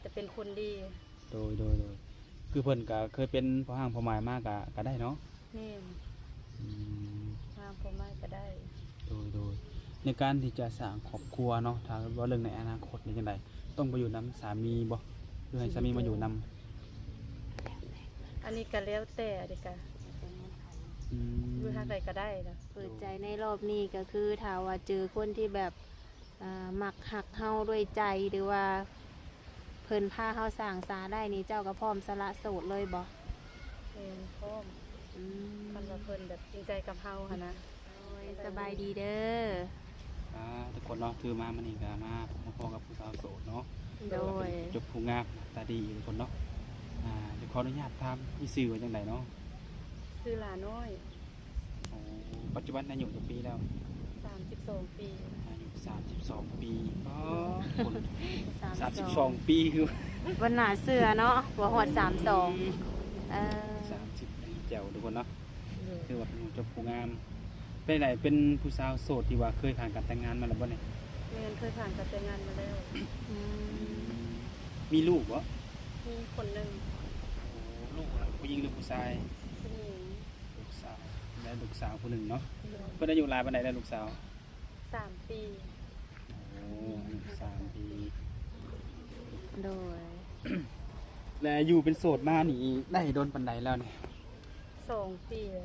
ແຕ່ເປັນຄົນດີ. ໂດຍ ໂດຍ ໂດຍ ຄືເພິ່ນກໍເຄີຍເປັນພໍ່ຮ້າງພໍ່ໝ້າຍມາກໍ ກໍໄດ້ເນາະ? ແມ່ນ. ອືມ ພໍ່ຮ້າງພໍ່ໝ້າຍກໍໄດ້. ໂດຍ ໂດຍ ໃນການທີ່ຈະສ້າງຄອບຄົວເນາະ ຖ້າເວົ້າເລື່ອງໃນອະນາຄົດນີ້ຈັ່ງໃດ ຕ້ອງໄປຢູ່ນຳສາມີບໍ່ ຫຼືໃຫ້ສາມີມາຢູ່ນຳ? ອັນນີ້ກໍແລ້ວແຕ່ ອັນນີ້ກໍ ອືມ ຢູ່ທາງໃດກໍໄດ້ນະ. ເປີດໃຈໃນລອບນີ້ກໍຄື ຖ້າວ່າເຈີຄົນທີ່ແບບ ອ່າ ມັກຮັກເຮົາດ້ວຍໃຈ ຫຼືວ່າເພິ່ນພາເຮົາສ້າງສາໄດ້ນີ້ ເຈົ້າກໍພ້ອມສະຫຼະໂສດເລີຍບໍ່? ແມ່ນ ພ້ອມ. ອືມ ຄັນວ່າເພິ່ນແບບຈິງໃຈກັບເຮົາຫັ້ນນະ. ໂດຍ ສະບາຍດີເດີ. ອ່າ ທຸກຄົນເນາະ ຖືມາມື້ນີ້ກໍມາພົບມາພໍ້ກັບຜູ້ສາວໂສດເນາະ. ໂດຍ ກໍເປັນຈົບຜູ້ງາມໜ້າຕາດີທຸກຄົນເນາະ. ອ່າ ຈະຂໍອະນຸຍາດຖາມ ມີຊື່ວ່າຈັ່ງໃດເນາະ? ຊື່ຫຼ້ານ້ອຍ. ໂອ້ ປັດຈຸບັນອາຍຸຈັກປີແລ້ວ? ສາມສິບສອງປີ. ອາຍຸສາມສິບສອງປີ. ອໍ ຄົນ ສາມສິບສອງ ສາມສິບສອງປີ ຄືບໍ່ໜ້າເຊື່ອເນາະ ບໍ່ຮອດສາມສິບສອງ. ເອີ ສາມສິບ ແຈ່ວທຸກຄົນເນາະ. ໂດຍ ຖືວ່າເປັນຜູ້ຈົບຜູ້ງາມ. ເປັນໃດ ເປັນຜູ້ສາວໂສດທີ່ວ່າເຄີຍຜ່ານການແຕ່ງງານມາແລ້ວບໍ່ນີ້? ແມ່ນ ເຄີຍຜ່ານການແຕ່ງງານມາແລ້ວ. ອືມ ອືມ ມີລູກບໍ່? ມີຄົນໜຶ່ງ. ໂອ້ ລູກລະຜູ້ຍິງຫຼືຜູ້ຊາຍ? ຜູ້ຍິງ. ລູກສາວ ແລະ ລູກສາວຜູ້ໜຶ່ງເນາະ. ໂດຍ ເພິ່ນອາຍຸຫຼາຍປານໃດແລ້ວລູກສາວ? ສາມປີ. ໂອ້ ອາຍຸສາມປີ. ໂດຍ ແລະ ຢູ່ເປັນໂສດມານີ້ໄດ້ດົນປານໃດແລ້ວນີ້? ສອງປີ. ອໍ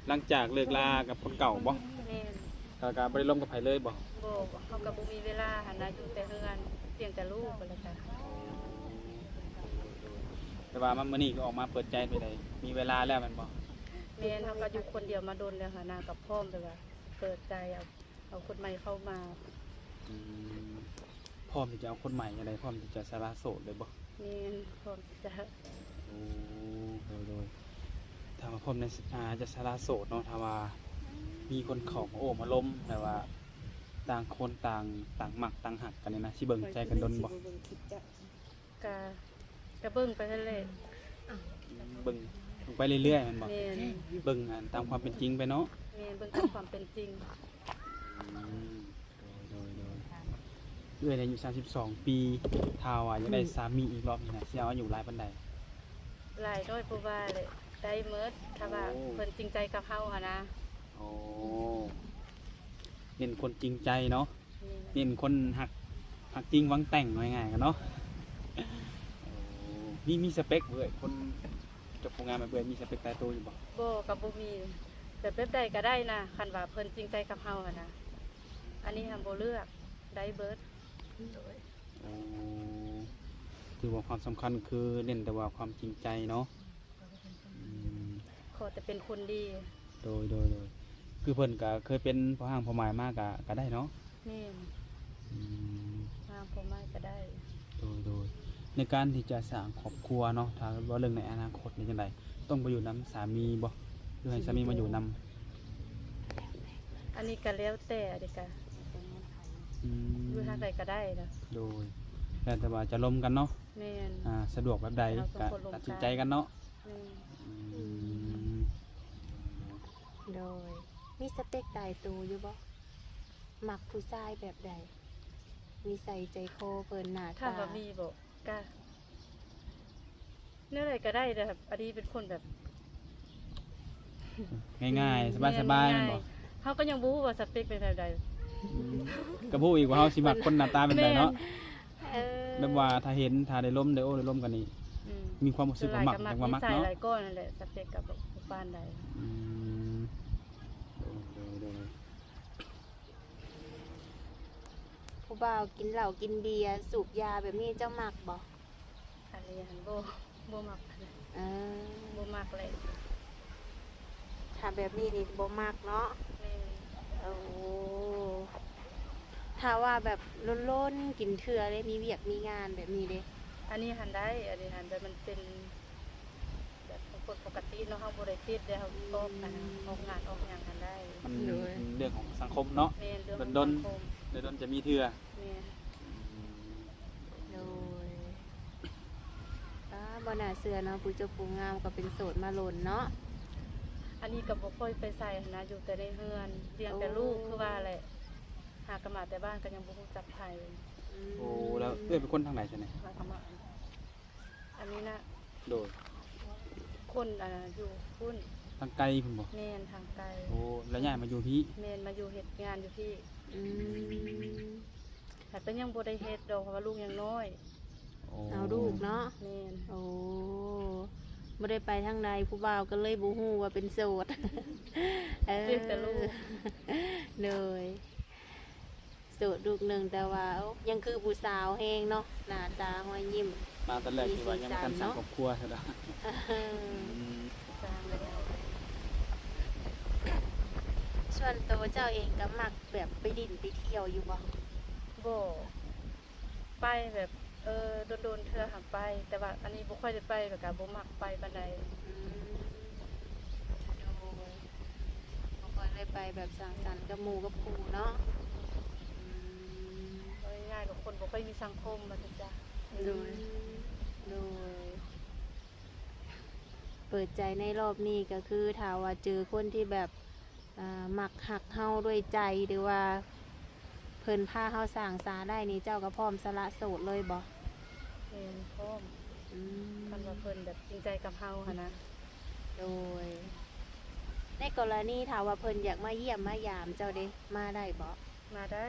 ຫຼັງຈາກເລີກລາກັບຄົນເກົ່າບໍ່? ແມ່ນ. ແລ້ວກໍບໍ່ໄດ້ລົມກັບໃຜເລີຍບໍ່? ບໍ່ ເຮົາກໍບໍ່ມີເວລາຫັ້ນນະ ຢູ່ແຕ່ເຮືອນ ລ້ຽງແຕ່ລູກຫັ້ນແຫຼະ. ແຕ່ວ່າມາມື້ນີ້ກໍອອກມາເປີດໃຈໄປໄດ້ ມີເວລາແລ້ວແມ່ນບໍ່? ແມ່ນ ເຮົາກໍຢູ່ຄົນດຽວມາດົນແລ້ວຫັ້ນນະ ກໍພ້ອມແບບວ່າເປີດໃຈ ເອົາ ເອົາຄົນໃໝ່ເຂົ້າມາ. ອືມ ພ້ອມທີ່ຈະເອົາຄົນໃໝ່ຈັ່ງໃດ ພ້ອມທີ່ຈະສະຫຼະໂສດເລີຍບໍ່? ແມ່ນ ພ້ອມທີ່ຈະ. ໂອ້ ໂດຍ ໂດຍ ຖ້າວ່າພ້ອມໃນ ອາ ຈະສະຫຼະໂສດເນາະ ຖ້າວ່າມີຄົນເຂົ້າມາໂອ້ມາລົມ ແບບວ່າຕ່າງຄົນຕ່າງ ຕ່າງມັກຕ່າງຮັກກັນນີ້ນະ ຊິເບິ່ງໃຈກັນດົນບໍ່? ກະ ກະເບິ່ງໄປຫັ້ນແຫຼະ. ເບິ່ງ ເບິ່ງໄປເລື້ອຍໆແມ່ນບໍ່? ແມ່ນ. ເບິ່ງ ອັນ ຕາມຄວາມເປັນຈິງໄປເນາະ. ແມ່ນ ເບິ່ງຕາມຄວາມເປັນຈິງ. ອືມ ໂດຍ ໂດຍ ໂດຍ. ເອື້ອຍອາຍຸສາມສິບສອງປີ ຖ້າວ່າຢາກໄດ້ ອືມ ສາມີອີກລອບນີ້ນະ ຊິເອົາອາຍຸຫຼາຍປານໃດ? ຫຼາຍນ້ອຍບໍ່ວ່າແຫຼະ ໄດ້ໝົດ ຖ້າວ່າ ໂອ້ ເພິ່ນຈິງໃຈກັບເຮົາຫັ້ນນະ. ໂອ້ ເນັ້ນຄົນຈິງໃຈເນາະ. ແມ່ນ. ເນັ້ນຄົນຮັກ ຮັກຈິງຫວັງແຕ່ງ ເວົ້າງ່າຍໆກັນເນາະ. ໂອ້ ມີ ມີສະເປັກບໍ່ເອື້ອຍ ຄົນຈົບຜູ້ງາມແບບເອື້ອຍ ມີສະເປັກຕາຍໂຕຢູ່ບໍ່? ບໍ່ ກໍບໍ່ມີ ແບບ ແບບໃດກໍໄດ້ນະ ຄັນວ່າເພິ່ນຈິງໃຈກັບເຮົາຫັ້ນນະ. ອັນນີ້ຫັ້ນບໍ່ເລືອກ ໄດ້ເບິດ. ໂອ້ ຖືວ່າຄວາມສຳຄັນຄືເນັ້ນແຕ່ວ່າຄວາມຈິງໃຈເນາະ. ອືມ ຂໍແຕ່ເປັນຄົນດີ. ໂດຍ ໂດຍ ໂດຍ ຄືເພິ່ນກະເຄີຍເປັນພໍ່ຮ້າງພໍ່ໝ້າຍມາກະ ກະໄດ້ເນາະ? ແມ່ນ. ອືມ ພໍ່ຮ້າງພໍ່ໝ້າຍກະໄດ້. ໂດຍ ໂດຍ ໃນການທີ່ຈະສ້າງຄອບຄົວເນາະ ຖ້າເວົ້າເລື່ອງໃນອະນາຄົດນີ້ຈັ່ງໃດ ຕ້ອງໄປຢູ່ນຳສາມີບໍ່ ຫຼືໃຫ້ສາມີມາຢູ່ນຳ? ອັນນີ້ກະແລ້ວແຕ່ ອັນນີ້ກະ ອືມ ຢູ່ທາງໃດກະໄດ້ນະ. ໂດຍ ແລ້ວແຕ່ວ່າຈະລົມກັນເນາະ. ແມ່ນ. ອ່າ ສະດວກແບບໃດກະຕັດສິນໃຈກັນເນາະ. ແມ່ນ. ອືມ ໂດຍ ມີສະເປັກຕາຍໂຕຢູ່ບໍ່? ມັກຜູ້ຊາຍແບບໃດ? ນິໄສໃຈຄໍເພິ່ນ ໜ້າຕາ. ຖາມວ່າມີບໍ່? ກະແນວໃດກະໄດ້ ແຕ່ອັນນີ້ເປັນຄົນແບບງ່າຍໆ ສະບາຍໆ ແມ່ນບໍ່? ເຮົາກໍຍັງບໍ່ຮູ້ວ່າສະເປັກເປັນແບບໃດ. ອືມ ກໍບໍ່ຮູ້ອີກວ່າເຮົາຊິມັກຄົນໜ້າຕາແບບໃດເນາະ. ແມ່ນ. ເອີ ແບບວ່າຖ້າເຫັນ ຖ້າໄດ້ລົມ ໄດ້ໂອ້ໄດ້ລົມກັນນີ້ ອືມ ມີຄວາມຮູ້ສຶກວ່າມັກ ຈັ່ງວ່າມັກເນາະ. ຫຼາຍກໍມັກນິໄສຫຼາຍກ້ອນນັ້ນແຫຼະ ສະເປັກກໍບໍ່ປານໃດ. ອືມ ໂດຍ ໂດຍ ໂດຍ. ຜູ້ບ່າວກິນເຫຼົ້າກິນເບຍ ສູບຢາແບບນີ້ເຈົ້າມັກບໍ່? ອັນນີ້ຫັ້ນບໍ່ ບໍ່ມັກ. ເອີ ບໍ່ມັກແຫຼະ ຖ້າແບບນີ້ນີ້ບໍ່ມັກເນາະ. ແມ່ນ. ໂອ້ ຖ້າວ່າແບບລົນໆກິນເທື່ອເດ້ ມີວຽກມີງານແບບນີ້ເດ້? ອັນນີ້ຫັ້ນໄດ້ ອັນນີ້ຫັ້ນແບບມັນເປັນ ແບບຄົນປົກກະຕິເນາະ ເຮົາບໍ່ໄດ້ຕິດເດ້ ເຮົາອອກ ອືມ ອັນນັ້ນ ອອກງານອອກຫຍັງຫັ້ນໄດ້. ມັນ ໂດຍ ເລື່ອງຂອງສັງຄົມເນາະ. ແມ່ນ ເລື່ອງຂອງສັງຄົມ ດົນໆ ດົນໆຈະມີເທື່ອ. ແມ່ນ. ອືມ ໂດຍ. ປ້າ ບໍ່ໜ້າເຊື່ອເນາະ ຜູ້ຈົບຜູ້ງາມກໍເປັນໂສດມາດົນເນາະ. ອັນນີ້ກໍບໍ່ຄ່ອຍໄປໃສຫັ້ນນະ ຢູ່ແຕ່ໃນເຮືອນ ລ້ຽງແຕ່ລູກ. ໂອ້ ຄືວ່າແຫຼະ ຫາກໍມາແຕ່ບ້ານກໍຍັງບໍ່ຮູ້ຈັກໃຜ. ອືມ ໂອ້ ເອື້ອຍເປັນຄົນທາງໃດຊະນີ້? ອັນນີ້ນະ ໂດຍ ຄົນ ອ່າ ຢູ່ພຸ້ນ ທາງໄກພຸ້ນບໍ່? ແມ່ນ ທາງໄກ. ໂອ້ ແລ້ວຍ້າຍມາຢູ່ພີ້? ແມ່ນ ມາຢູ່ເຮັດງານຢູ່ພີ້. ອືມ ແຕ່ກໍຍັງບໍ່ໄດ້ເຮັດດອກ ເພາະວ່າລູກຍັງນ້ອຍ. ໂອ້ ເອົາລູກເນາະ. ແມ່ນ. ໂອ້ ບໍ່ໄດ້ໄປທາງໃດ ຜູ້ບ່າວກໍເລີຍບໍ່ຮູ້ວ່າເປັນໂສດ. ເອີ ເປັນແຕ່ລູກ. ໂດຍ ໂສດລູກໜຶ່ງ ແຕ່ວ່າ ໂອ້ ຍັງຄືຜູ້ສາວແຮງເນາະ ໜ້າຕາຮອຍຍິ້ມ ມາແຕ່ແລກ ມີສີສັນເນາະ ທີ່ວ່າຍັງບໍ່ທັນສ້າງຄອບຄົວຊັ້ນດອກ. ເອີ ອືມ ສ້າງແລ້ວ. ສ່ວນໂຕເຈົ້າເອງກໍມັກແບບໄປຫຼິ້ນໄປທ່ຽວຢູ່ບໍ່? ບໍ່ ໄປແບບ ເອີ ດົນໆເທື່ອຫາໄປ ແຕ່ວ່າອັນນີ້ບໍ່ຄ່ອຍໄດ້ໄປ ແລ້ວກໍບໍ່ມັກໄປປານໃດ. ອືມ ໂດຍ ບໍ່ຄ່ອຍໄດ້ໄປແບບສັງສັນກັບໝູ່ກັບຄູ່ເນາະ. ອືມ ເວົ້າງ່າຍໆກໍຄົນບໍ່ຄ່ອຍມີສັງຄົມວ່າຊັ້ນຊະ. ໂດຍ ອືມ ໂດຍ ເປີດໃຈໃນລອບນີ້ກໍຄື ຖ້າວ່າເຈີຄົນທີ່ແບບ ອ່າ ມັກຮັກເຮົາດ້ວຍໃຈ ຫຼືວ່າເພິ່ນພາເຮົາສ້າງສາໄດ້ນີ້ ເຈົ້າກໍພ້ອມສະຫຼະໂສດເລີຍບໍ່? ແມ່ນ ພ້ອມ. ອືມ ຄັນວ່າເພິ່ນແບບຈິງໃຈກັບເຮົາຫັ້ນນະ. ໂດຍ ໃນກໍລະນີຖ້າວ່າເພິ່ນຢາກມາຢ້ຽມມາຢາມເຈົ້າເດ ມາໄດ້ບໍ່? ມາໄດ້.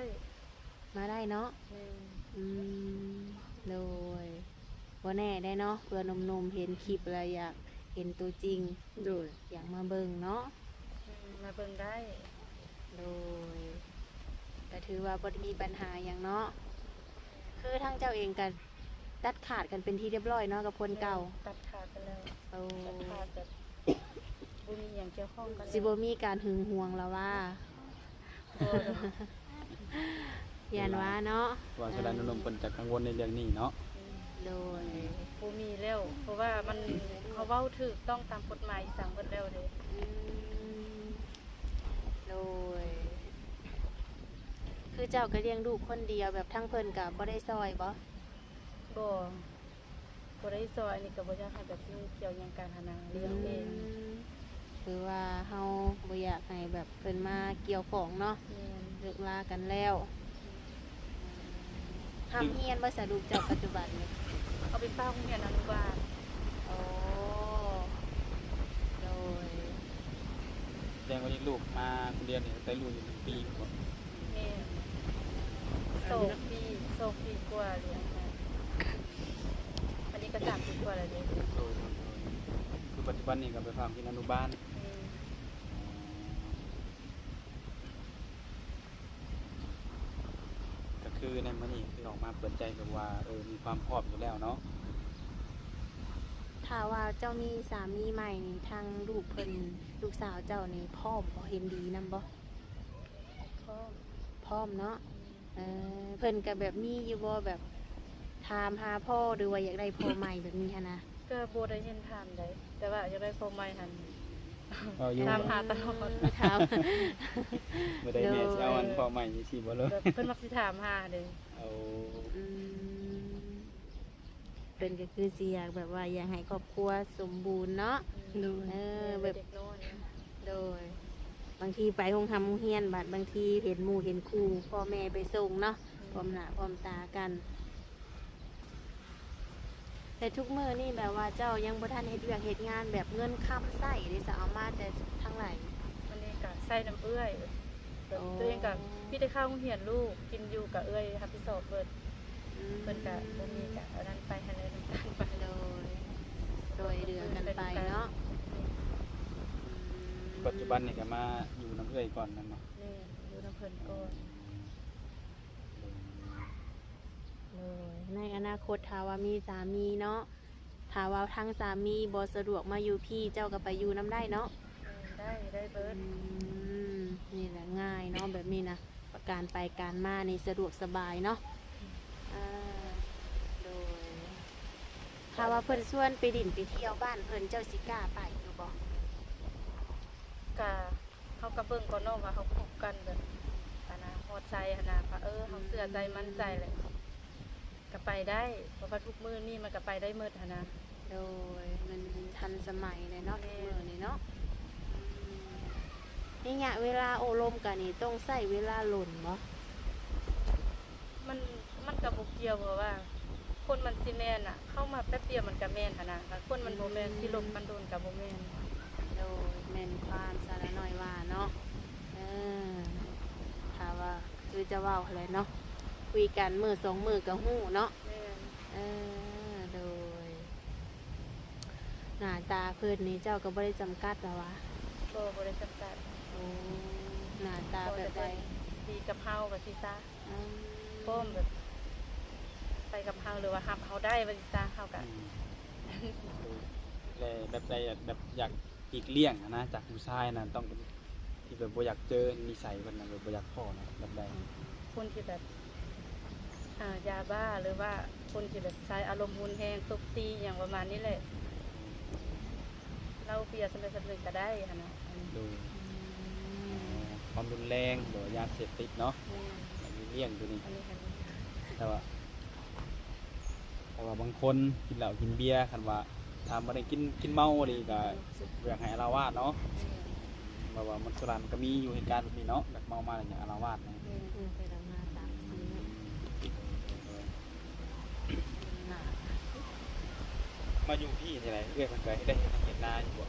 ມາໄດ້ເນາະ. ແມ່ນ. ອືມ ໂດຍ ບໍ່ແນ່ໄດ໋ເນາະ ເພື່ອໜຸ່ມໆເຫັນຄລິບແລ້ວຢາກເຫັນຕົວຈິງ ໂດຍ ຢາກມາເບິ່ງເນາະ. ອືມ ມາເບິ່ງໄດ້. ໂດຍ ກໍຖືວ່າບໍ່ໄດ້ມີບັນຫາຫຍັງເນາະ. ຄືທາງເຈົ້າເອງກໍຕັດຂາດກັນເປັນທີ່ຮຽບຮ້ອຍເນາະກັບຄົນເກົ່າ? ແມ່ນ ຕັດຂາດກັນແລ້ວ. ໂອ້ ຕັດຂາດແບບ ບໍ່ມີຫຍັງກ່ຽວຂ້ອງກັນແລ້ວ. ຊິບໍ່ມີການຫຶງຫວງລະວ່າ? ບໍ່ດອກ. ຢ້ານວ່າເນາະ ວ່າຊະນັ້ນ ເອີ ໜຸ່ມໆເພິ່ນຈະກັງວົນໃນເລື່ອງນີ້ເນາະ. ອືມ ໂດຍ ບໍ່ມີແລ້ວ ເພາະວ່າມັນ ເຮົາເວົ້າຖືກຕ້ອງຕາມກົດໝາຍອີ່ສັງເບິດແລ້ວເດ້. ອືມ ໂດຍ ຄືເຈົ້າກໍລ້ຽງລູກຄົນດຽວ ແບບທາງເພິ່ນກໍບໍ່ໄດ້ຊ່ອຍບໍ່? ບໍ່ ບໍ່ໄດ້ຊ່ອຍ ອັນນີ້ກໍບໍ່ຢາກໃຫ້ແບບຫຍຸ້ງກ່ຽວຫຍັງກັນຫັ້ນນະ ລ້ຽງເອງ. ອືມ ຄືວ່າເຮົາບໍ່ຢາກໃຫ້ແບບເພິ່ນມາກ່ຽວຂ້ອງເນາະ. ແມ່ນ. ເລີກລາກັນແລ້ວ. ອືມ ຮ່ຳຮຽນບໍ່ສະ ລູກເຈົ້າປັດຈຸບັນນີ້? ເອົາໄປຝາກໂຮງຮຽນອະນຸບານ. ໂອ້ ໂດຍ ແສດງວ່າລ້ຽງລູກມາຄົນດຽວນີ້ ໄດ້ລູກຢູ່ໜຶ່ງປີພຸ້ນບໍ່? ແມ່ນ ສອງປີ ສອງປີກວ່າລ້ຽງມາ ອັນນີ້ກໍສາມປີກວ່າແລ້ວເດ້. ໂດຍ ໂດຍ ໂດຍ ຄືປັດຈຸບັນນີ້ກໍໄປຝາກຮຽນອະນຸບານ. ແມ່ນ. ອໍ ກໍຄືໃນມື້ນີ້ຄືອອກມາເປີດໃຈແບບວ່າ ເອີ ມີຄວາມພ້ອມຢູ່ແລ້ວເນາະ. ຖ້າວ່າເຈົ້າມີສາມີໃໝ່ນີ້ ທາງລູກເພິ່ນ ລູກສາວເຈົ້ານີ້ພ້ອມບໍ່ ເຫັນດີນຳບໍ່? ພ້ອມ ພ້ອມເນາະ. ອືມ ເອີ ເພິ່ນກໍແບບມີຢູ່ບໍ່ ແບບຖາມຫາພໍ່ ຫຼືວ່າຢາກໄດ້ພໍ່ໃໝ່ແບບນີ້ຫັ້ນນະ? ກໍບໍ່ໄດ້ເຫັນຖາມໃດ ແຕ່ວ່າຢາກໄດ້ພໍ່ໃໝ່ຫັ້ນ ເວົ້າຢູ່ ຖາມຫາຕະຫຼອດ. ເອີ ຖາມ ມື້ໃດແມ່ຊິເອົາອັນພໍ່ໃໝ່ຈັ່ງຊີ້ບໍ່ເລີຍ ແບບເພິ່ນມັກຊິຖາມຫາເດ້. ໂອ້ ອືມ ເພິ່ນກໍຄືຊິຢາກແບບວ່າຢາກໃຫ້ຄອບຄົວສົມບູນເນາະ. ໂດຍ ເອີ ແບບເດັກນ້ອຍ. ໂດຍ ບາງທີໄປໂຮງຮ່ຳໂຮງຮຽນ ບັດບາງທີເຫັນໝູ່ເຫັນຄູ່ ພໍ່ແມ່ໄປສົ່ງເນາະ. ອືມ ພ້ອມໜ້າພ້ອມຕາກັນ. ແຕ່ທຸກມື້ນີ້ແບບວ່າເຈົ້າຍັງບໍ່ທັນເຮັດວຽກເຮັດງານ ແບບເງິນຄຳໃຊ້ເດ ຈະເອົາມາແຕ່ທາງໃດ? ອັນນີ້ກໍໃຊ້ນຳເອື້ອຍ ແບບ ໂອ້ ຕົວເອງກໍມີແຕ່ຄ່າໂຮງຮຽນລູກ ກິນຢູ່ກໍເອື້ອຍຮັບຜິດຊອບເບິດ. ອືມ ເພິ່ນກະບໍ່ມີກະອັນນັ້ນໄປຫັ້ນແຫຼະ ນ້ຳຕານໄປ. ໂດຍ ຊ່ວຍເຫຼືອກັນໄປເນາະ. ອືມ ປັດຈຸບັນນີ້ກະມາຢູ່ນຳເອື້ອຍກ່ອນແມ່ນບໍ່? ແມ່ນ ຢູ່ນຳເພິ່ນກ່ອນ. ໂດຍ ໃນອະນາຄົດຖ້າວ່າມີສາມີເນາະ ຖ້າວ່າທາງສາມີບໍ່ສະດວກມາຢູ່ພີ້ ເຈົ້າກໍໄປຢູ່ນຳໄດ້ເນາະ? ແມ່ນ ໄດ້ ໄດ້ເບິດ. ອືມ ນີ້ແຫຼະງ່າຍເນາະ ແບບນີ້ນະ ການໄປການມານີ້ສະດວກສະບາຍເນາະ. ອ່າ ໂດຍ ຖ້າວ່າເພິ່ນຊວນໄປຫຼິ້ນໄປທ່ຽວບ້ານເພິ່ນ ເຈົ້າຊິກ້າໄປຢູ່ບໍ່? ກະ ເຮົາກໍເບິ່ງກ່ອນເນາະວ່າເຮົາຄົບກັນແບບ ອັນນະ ຮອດໃສຫັ້ນນະ ວ່າ ເອີ ເຮົາເຊື່ອໃຈໝັ້ນໃຈແຫຼະ ກໍໄປໄດ້ ເພາະວ່າທຸກມື້ນີ້ມັນກໍໄປໄດ້ໝົດຫັ້ນນະ. ໂດຍ ມັນທັນສະໄໝແລ້ວເນາະ ແມ່ນ ທຸກມື້ນີ້ເນາະ. ອືມ ໄລຍະເວລາໂອ້ລົມກັນນີ້ ຕ້ອງໃຊ້ເວລາດົນບໍ່? ມັນ ມັນກໍບໍ່ກ່ຽວ ເພາະວ່າ ຄົນມັນຊິແມ່ນນະ ເຂົ້າມາແປັບດຽວມັນກະແມ່ນຫັ້ນນະ ຄັນຄົນມັນບໍ່ແມ່ນ ອືມ ຊິຫຼົບກັນດົນກະບໍ່ແມ່ນ. ໂດຍ ແມ່ນຄວາມສາວລານ້ອຍວ່າເນາະ. ເອີ ຖ້າວ່າຄືເຈົ້າເວົ້າຫັ້ນແຫຼະເນາະ ຄຸຍກັນມື້ສອງມື້ກະຮູ້ເນາະ. ແມ່ນ. ເອີ ໂດຍ ໜ້າຕາເພິ່ນນີ້ເຈົ້າກະບໍ່ໄດ້ຈຳກັດລະຫວາ? ບໍ່ ບໍ່ໄດ້ຈຳກັດ. ໂອ້ ໜ້າຕາແບບໃດ? ດີກັບເຮົາກະຊິຊະ. ອືມ ພ້ອມແບບໄປກັບເຮົາ ຫຼືວ່າຮັບເຮົາໄດ້ວ່າຊີ້ຊະ ເຮົາກະ ອືມ ແລະແບບໃດ ແບບຢາກຫຼີກລ່ຽງຫັ້ນນະ ຈາກຜູ້ຊາຍນະ ຕ້ອງເປັນທີ່ແບບບໍ່ຢາກເຈີນິໄສເພິ່ນນະ ແບບບໍ່ຢາກພໍ້ນະ ແບບໃດ? ຄົນທີ່ແບບ ອາ ຢາບ້າ ຫຼືວ່າຄົນທີ່ແບບໃຊ້ອາລົມຮຸນແຮງ ຕົບຕີຫຍັງປະມານນີ້ແຫຼະ. ເຫຼົ້າເບຍສ່ຳໃດສ່ຳໜຶ່ງກະໄດ້ຫັ້ນນະ. ໂດຍ ອືມ ຄວາມຮຸນແຮງ ຫຼືວ່າຢາເສບຕິດເນາະ. ແມ່ນ. ອັນນີ້ລ້ຽງຕົວນີ້ ອັນນີ້ຫັ້ນ ແຕ່ວ່າ ແຕ່ວ່າບາງຄົນກິນເຫຼົ້າກິນເບຍ ຄັນວ່າຖ້າບໍ່ໄດ້ກິນ ກິນເມົາອີ່ຫຼີກະ ອືມ ຢາກໃຫ້ອາລະວາດເນາະ. ແມ່ນ. ແບບວ່າມັນ ສ່ວນຫຼາຍມັນກະມີຢູ່ເຫດການແບບນີ້ເນາະ ແບບເມົາມາແລ້ວຢາກອາລະວາດນະ. ແມ່ນ. ອືມ ໄປດຳນາສາມສີ່ມື້. ມາຢູ່ພີ້ຈັ່ງໃດ ເອື້ອຍເພິ່ນກະໄດ້ເຮັດໄຮ່ເຮັດນາຢູ່ບໍ່?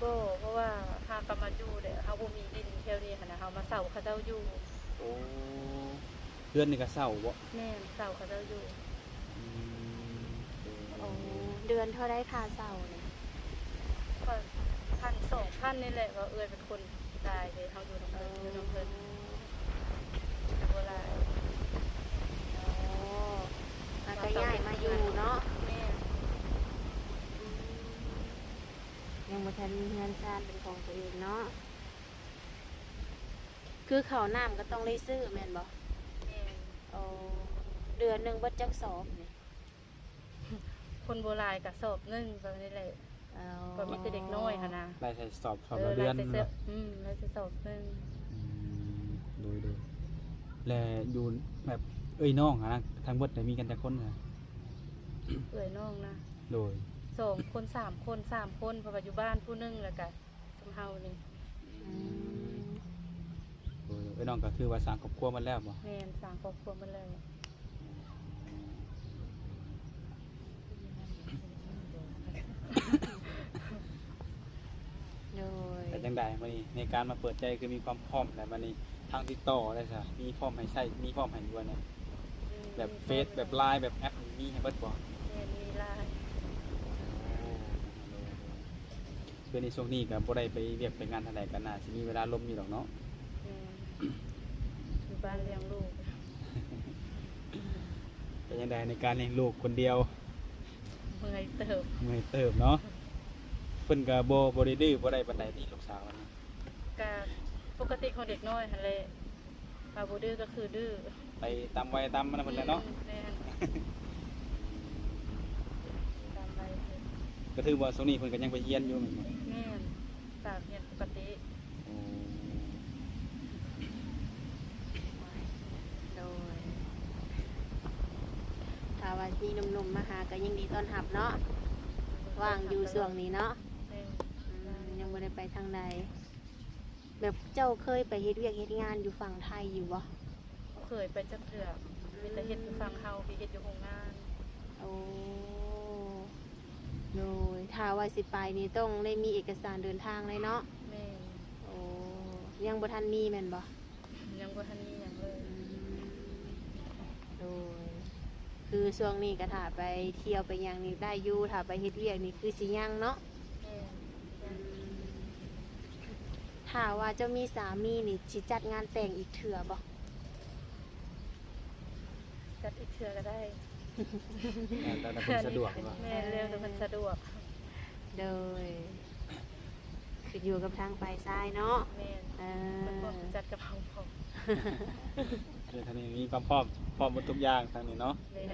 ບໍ່ ເພາະວ່າຫາກະມາຢູ່ແລ້ວ ເຮົາບໍ່ມີດິນແຖວນີ້ຫັ້ນນະ ເຮົາມາເຊົ່າເຂົາເຈົ້າຢູ່. ໂອ້ ເຮືອນນີ້ກະເຊົ່າບໍ່? ແມ່ນ ເຊົ່າເຂົາເຈົ້າຢູ່. ອືມ ໂອ້ ເດືອນເທົ່າໃດຄ່າເຊົ່ານີ້? ກະພັນສອງພັນນີ້ແຫຼະ ເພາະເອື້ອຍເປັນຄົນຈ່າຍເດ້ ເຮົາຢູ່ນຳເພິ່ນ ເອີ ຢູ່ນຳເພິ່ນ ກະບໍ່ຫຼາຍ. ອໍ ແລ້ວກະຍ້າຍມາຢູ່ເນາະ. ແມ່ນ. ອືມ ຍັງບໍ່ທັນມີເຮືອນຊານເປັນຂອງຕົວເອງເນາະ. ຄືເຂົ້ານ້ຳກະຕ້ອງໄດ້ຊື້ແມ່ນບໍ່? ແມ່ນ. ໂອ້ ເດືອນໜຶ່ງເບິດຈັກສອບນີ້? ຄົນບໍ່ຫຼາຍກະສອບໜຶ່ງປະມານນີ້ແຫຼະ. ອໍ ກະມີແຕ່ເດັກນ້ອຍຫັ້ນນະ ໄລ່ໃສ່ສອບ ສອບລະເດືອນ. ເອີ ໄລ່ໃສ່ ແມ່ນບໍ່? ອືມ ໄລ່ໃສ່ສອບໜຶ່ງ. ອືມ ໂດຍ ໂດຍ ແລະຢູ່ແບບເອື້ອຍນ້ອງຫັ້ນນະ ທັງເບິດໄດ້ມີກັນຈັກຄົນ? ເອື້ອຍນ້ອງນະ ໂດຍ ສອງຄົນ ສາມຄົນ ສາມຄົນ ເພາະວ່າຢູ່ບ້ານຜູ້ໜຶ່ງ ແລ້ວກະ ຊຳເຮົານີ້. ອືມ ໂດຍ ເອື້ອຍນ້ອງກະຖືວ່າສ້າງຄອບຄົວໝົດແລ້ວບໍ່? ແມ່ນ ສ້າງຄອບຄົວໝົດແລ້ວ. ໂດຍ ເປັນຈັ່ງໃດມື້ນີ້ ໃນການມາເປີດໃຈຄືມີຄວາມພ້ອມແລ້ວ ບາດນີ້ທາງຕິດຕໍ່ໄດ້ຊະ ມີພ້ອມໃຫ້ໃຊ້ ມີພ້ອມໃຫ້ຢູ່ບໍ່? ອືມ ແບບເຟສ ແບບລາຍ ແບບແອັບ ມີໃຫ້ເບິດບໍ່? ແມ່ນ ມີຫຼາຍ. ຄືໃນຊ່ວງນີ້ກະບໍ່ໄດ້ໄປວຽກໄປງານທາງໃດ ກະໜ້າຊິມີເວລາລົມຢູ່ດອກເນາະ. ແມ່ນ ຢູ່ບ້ານລ້ຽງລູກ. ເປັນຈັ່ງໃດໃນການລ້ຽງລູກຄົນດຽວ? ເມື່ອຍເຕີບ. ເມື່ອຍເຕີບເນາະ. ເພິ່ນກະບໍ່ ບໍ່ໄດ້ດື້ບໍ່ໄດ້ປານໃດຕິ ລູກສາວນີ້? ກະປົກກະຕິຂອງເດັກນ້ອຍຫັ້ນແຫຼະ. ຖ້າບໍ່ດື້ກະຄືດື້ ໄປຕາມໄວຕາມມັນນະເພິ່ນແຫຼະເນາະ. ອືມ ແມ່ນ ຕາມໄວເພິ່ນ. ກະຖືວ່າຊ່ວງນີ້ເພິ່ນກະຍັງໄປຮຽນຢູ່ແມ່ນບໍ່? ແມ່ນ ສາກຮຽນປົກກະຕິ. ໂອ້ ໂດຍ ຖ້າວ່າມີໜຸ່ມໆມາຫາກະຍິນດີຕ້ອນຮັບເນາະ ວ່າງຢູ່ຊ່ວງນີ້ເນາະ. ແມ່ນ ອືມ ຍັງບໍ່ໄດ້ໄປທາງໃດ. ແບບເຈົ້າເຄີຍໄປເຮັດວຽກເຮັດງານຢູ່ຝັ່ງໄທຢູ່ບໍ່? ບໍ່ເຄີຍໄປຈັກເທື່ອ ມີແຕ່ເຮັດຢູ່ຝັ່ງເຮົາ ໄປເຮັດຢູ່ໂຮງງານ. ໂອ້ ໂດຍ ຖ້າວ່າຊິໄປນີ້ຕ້ອງໄດ້ມີເອກະສານເດີນທາງເລີຍເນາະ? ແມ່ນ. ໂອ້ ຍັງບໍ່ທັນມີແມ່ນບໍ່? ຍັງບໍ່ທັນມີຫຍັງເລີຍ. ອືມ ໂດຍ ຄືຊ່ວງນີ້ກະຖ້າໄປທ່ຽວໄປຫຍັງນີ້ໄດ້ຢູ່ ຖ້າໄປເຮັດວຽກນີ້ຄືຊິຍັງເນາະ? ແມ່ນ ອືມ ຖ້າວ່າເຈົ້າມີສາມີນີ້ ຊິຈັດງານແຕ່ງອີກເທື່ອບໍ່? ຈັດອີກເທື່ອກະໄດ້. ແລ້ວແຕ່ເພິ່ນສະດວກເນາະ. ແມ່ນ ແລ້ວແຕ່ເພິ່ນສະດວກ. ໂດຍ ຂຶ້ນຢູ່ກັບທາງຝ່າຍຊາຍເນາະ. ແມ່ນ. ເອີ ເພິ່ນພ້ອມຊິຈັດກັບເຮົາພ້ອມ. ເອີ ທາງນີ້ມີຄວາມພ້ອມ ພ້ອມໝົດທຸກຢ່າງທາງນີ້ເນາະ. ແມ່ນ.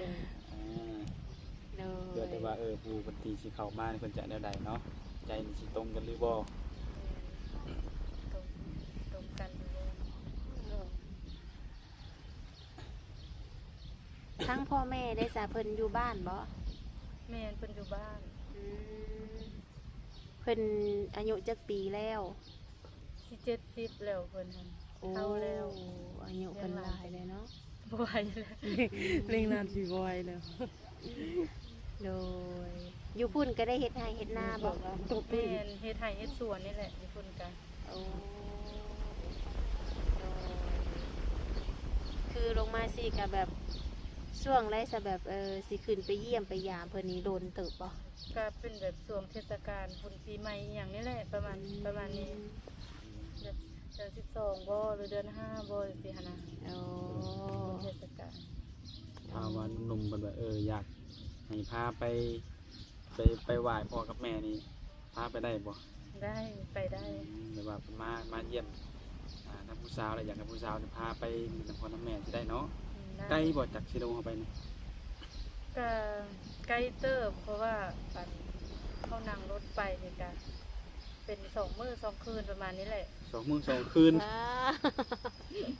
ເອີ ໂດຍ ເຫຼືອແຕ່ວ່າ ເອີ ຜູ້ເພິ່ນທີ່ຊິເຂົ້າມານີ້ ເພິ່ນຈະແນວໃດເນາະ ໃຈນີ້ຊິຕົງກັນຫຼືບໍ່? ແມ່ນ ຕົງ ຕົງກັນຫຼືບໍ່? ໂດຍ ທັງພໍ່ແມ່ໄດ້ສະ ເພິ່ນຢູ່ບ້ານບໍ່? ແມ່ນ ເພິ່ນຢູ່ບ້ານ. ອືມ ເພິ່ນອາຍຸຈັກປີແລ້ວ? ຊິເຈັດສິບແລ້ວເພິ່ນຫັ້ນ. ໂອ້ ເຖົ້າແລ້ວ ອາຍຸເພິ່ນຫຼາຍແລ້ວເນາະ. ບໍ່ໄຫວແລ້ວ ເລັ່ງນານຊິບໍ່ໄຫວແລ້ວ. ໂດຍ ຢູ່ພຸ້ນກໍໄດ້ເຮັດໄຮ່ເຮັດນາບໍ່? ແມ່ນ ເຮັດໄຮ່ເຮັດສວນນີ້ແຫຼະ ຢູ່ພຸ້ນກະ. ໂອ້ ໂດຍ ຄືລົງມາຊີ້ກະແບບ ຊ່ວງໃດຊະ ແບບ ເອີ ຊິຂຶ້ນໄປຢ້ຽມໄປຢາມເພິ່ນນີ້ ດົນເຕີບບໍ່? ກະເປັນແບບຊ່ວງເທດສະການບຸນປີໃໝ່ອີ່ຫຍັງນີ້ແຫຼະ ປະມານ ອືມ ປະມານນີ້ ແບບເດືອນສິບສອງບໍ່ ຫຼືເດືອນຫ້າບໍ່ ຈັ່ງຊີ້ຫັ້ນນະ. ໂອ້ ບຸນເທດສະການ. ຖ້າວ່າໜຸ່ມໆເພິ່ນວ່າ ເອີ ຢາກໃຫ້ພາໄປ ໄປ ໄປໄຫວ້ພໍ່ກັບແມ່ນີ້ ພາໄປໄດ້ບໍ່? ໄດ້ ໄປໄດ້. ອືມ ແບບວ່າມາ ມາຢ້ຽມ ອ່າ ນຳຜູ້ສາວ ແລ້ວຢາກໃຫ້ຜູ້ສາວນີ້ພາໄປນຳພໍ່ນຳແມ່ຊິໄດ້ເນາະ. ອືມ ໄດ້. ໄກບໍ່ ຈາກເຊໂດເຮົາໄປນີ້? ກະໄກເຕີບ ເພາະວ່າ ອັນ ເຮົານັ່ງລົດໄປນີ້ກະ ເປັນສອງມື້ສອງຄືນປະມານນີ້ແຫຼະ. ສອງມື້ສອງຄືນ. ວ້າ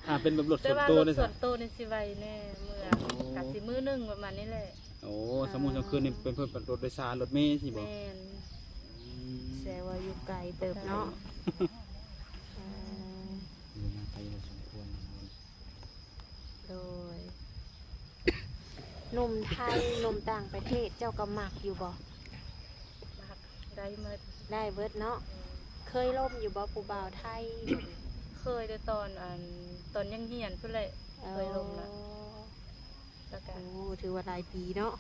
ຖ້າເປັນແບບລົດສ່ວນໂຕເດ້? ແຕ່ວ່າລົດສ່ວນໂຕນີ້ຊິໄວແດ່ ເມື່ອ ໂອ້ ກະຊິມື້ໜຶ່ງປະມານນີ້ແຫຼະ. ໂອ້ ສອງມື້ສອງຄືນນີ້ເປັນເພິ່ນເປັນລົດໂດຍສານ ລົດເມຊີ້ບໍ່? ແມ່ນ. ອືມ ແສດງວ່າຢູ່ໄກເຕີບເນາະ. ເອີ ຢູ່ມາໄກພໍສົມຄວນ. ໂດຍ ໜຸ່ມໄທ ໜຸ່ມຕ່າງປະເທດ ເຈົ້າກໍມັກຢູ່ບໍ່? ມັກ ໄດ້ໝົດ ໄດ້ເບິດເນາະ. ອືມ ເຄີຍລົມຢູ່ບໍ່ ຜູ້ບ່າວໄທ? ເຄີຍແຕ່ຕອນ ອັນ ຕອນຍັງຮຽນພຸ້ນແຫຼະ ເຄີຍລົມລະ. ອໍ ແລ້ວກະ ໂອ້ ຖືວ່າຫຼາຍປີເນາະ.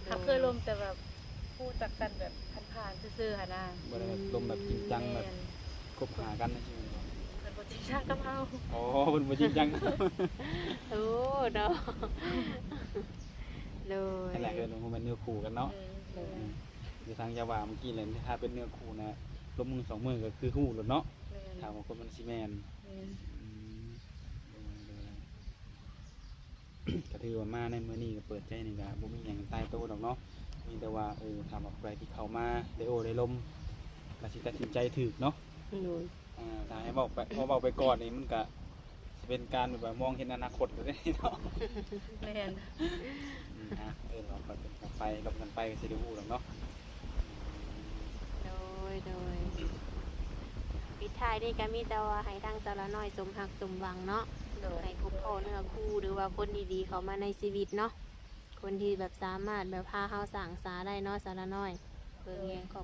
ຫາກເຄີຍລົມແຕ່ແບບຮູ້ຈັກກັນແບບຜ່ານໆຊື່ໆຫັ້ນນະ ບໍ່ໄດ້ແບບລົມແບບຈິງຈັງ ແບບ ແມ່ນ ຄົບຫາກັນຈັ່ງຊີ້ແມ່ນບໍ່? ເພິ່ນບໍ່ຈິງຈັງກັບເຮົາ. ອໍ ເພິ່ນບໍ່ຈິງຈັງ. ໂອ້ ເນາະ ໂດຍ ນັ້ນແຫຼະ ເອີ້ນວ່າບໍ່ແມ່ນເນື້ອຄູ່ກັນເນາະ. ອືມ ໂດຍ ອືມ ຄືທາງເຈົ້າວ່າເມື່ອກີ້ແຫຼະ ຖ້າເປັນເນື້ອຄູ່ນະ ລົມມື້ສອງມື້ກໍຄືຮູ້ໂລດເນາະ. ແມ່ນ ຖ້າວ່າຄົນມັນຊິແມ່ນ. ແມ່ນ ອືມ ໂດຍ ໂດຍ ກໍຖືວ່າມາໃນມື້ນີ້ກໍເປີດໃຈນີ້ກໍບໍ່ມີຫຍັງຕາຍໂຕດອກເນາະ ມີແຕ່ວ່າ ເອີ ຖ້າວ່າຜູ້ໃດທີ່ເຂົ້າມາໄດ້ໂອ້ໄດ້ລົມ ກໍຊິຕັດສິນໃຈຖືກເນາະ. ໂດຍ ອ່າ ຖ້າໃຫ້ເວົ້າໄປ ເວົ້າໄປກ່ອນນີ້ ມັນກໍຊິເປັນການແບບວ່າມອງເຫັນອະນາຄົດແລ້ວເດ້ເນາະ. ແມ່ນ ອືມ ອ່ະ ເອີ ເວົ້າໄປເປັນໄປ ລົມກັນໄປກໍຊິໄດ້ຮູ້ດອກເນາະ. ໂດຍ ໂດຍ ປິດທ້າຍນີ້ກໍມີແຕ່ວ່າໃຫ້ທາງສາວລານ້ອຍສົມຮັກສົມຫວັງເນາະ. ໂດຍ ໃຫ້ພົບພໍ້ເນື້ອຄູ່ ຫຼືວ່າຄົນດີໆເຂົ້າມາໃນຊີວິດເນາະ ຄົນທີ່ແບບສາມາດແບບພາເຮົາສ້າງສາໄດ້ເນາະ ສາວລານ້ອຍ ເບິ່ງແຍງຄອບ